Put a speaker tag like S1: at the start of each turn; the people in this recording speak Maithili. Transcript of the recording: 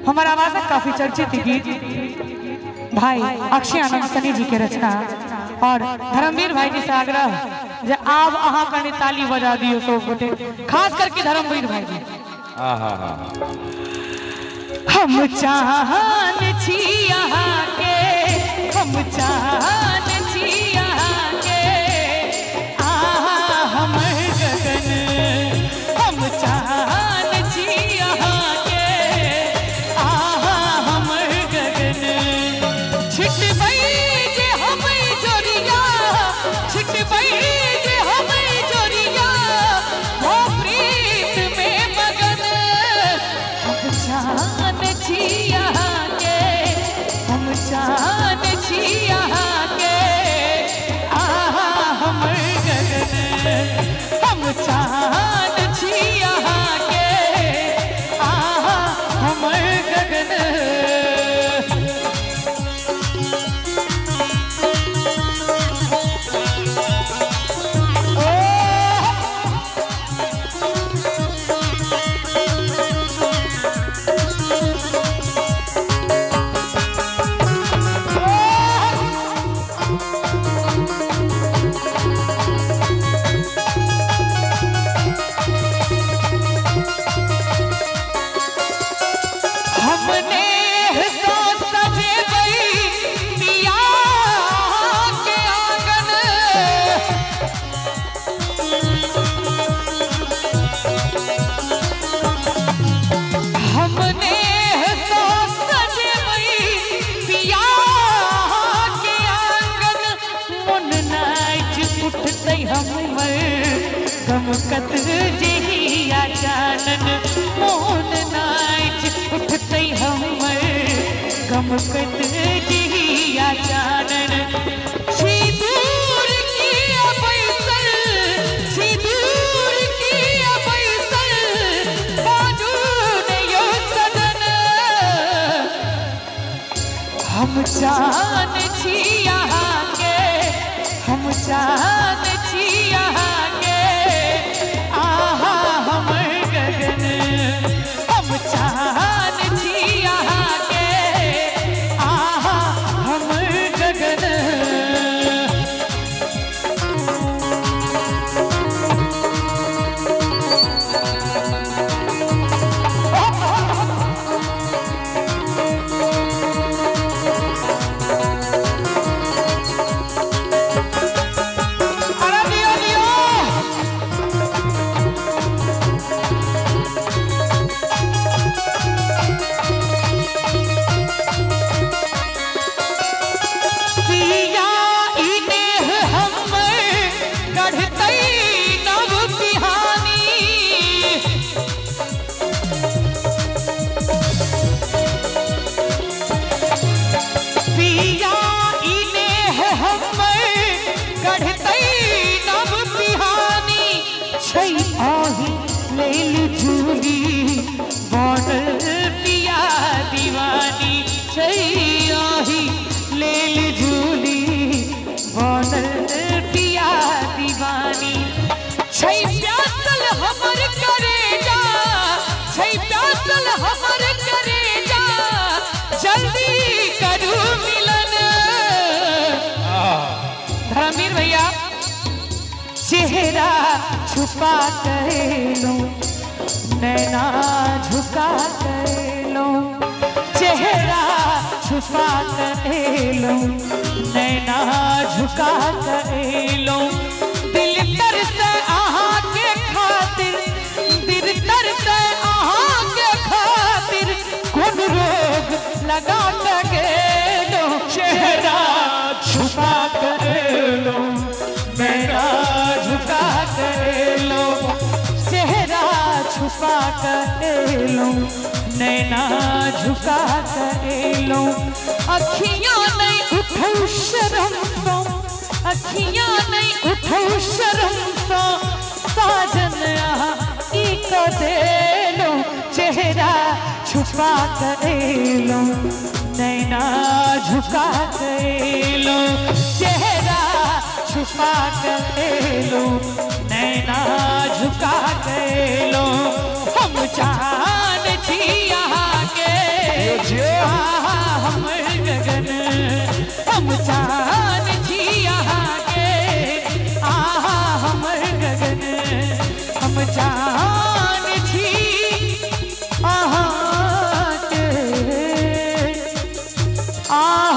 S1: हमारा आवाज काफी चर्चित गीत भाई अक्षय आनंद सनी जी के रचना और धर्मवीर भाई जी से आग्रह जे आब अहाँ कनी ताली बजा दियो सब गोटे, खास करके धर्मवीर भाई जी। हम चाहन छी अहाँ के, हम चाहन छी अहाँ के, आहा हमर गगन, हम चाहन छी अहाँ के, आहा हमर गगन। छिटबै जे हम जोरिया, छिटबै जे हम जोरिया, हो प्रीत में मगन। हम चाहन छी अहाँ के, हम चाहन छी अहाँ के, आहा हमर गगन, हम चाहन छी अहाँ के, आहा हमर गगन। हमने सो सजेबै पिया के आंगन, हमने सो सजेबै पिया के आंगन, मन नाच उठतै हमर गमकत जेहिया चानन, मोन नाच उठतै हमर गमकत जेहिया चानन। छी दूर किया बैसल, छी दूर किया बैसल, बाजू ने यो सजन। हम चान छी अहाँ के, हम चान छी अहाँ के, आहा हमर गगन, हम चान छी अहाँ के, आहा हमर गगन। अरे दियो दियो। पिया ई नेह हमर गढ़तै नव पिहानी, पिया ई नेह हमर गढ़तै नव पिहानी, छै आही लेल झूली बनल पिया दीवानी, छै आही लेल झूली बनल पिया दीवानी। छै प्यासल हमर करेजा, छै प्यासल हमर करेजा, जल्दी करू मिलन। धर्मवीर भैया चेहरा छुपा कर लो, नैना झुका कर लो, चेहरा छुपा कर लो, नैना झुका कर लो। दिल तरस अहाँ के खातिर, दिल तरस अहाँ के खातिर, कोन रोग लगा के गेलो।
S2: चेहरा छुपा कर लो, नैना
S1: झुका कर लो, चेहरा छुपा कर लो, नैना झुका कर लो। अखियाँ नहीं उठो शर्म सो, अखियाँ नहीं उठो शर्म सो, साजन आहा की कर देलो। चेहरा छुपा कर लो, नैना झुका कर लो, चेहरा छुपा कर लो, नैना झुका कर लो। हम चान छी अहाँ के, हम जान छी अहाँ के। आ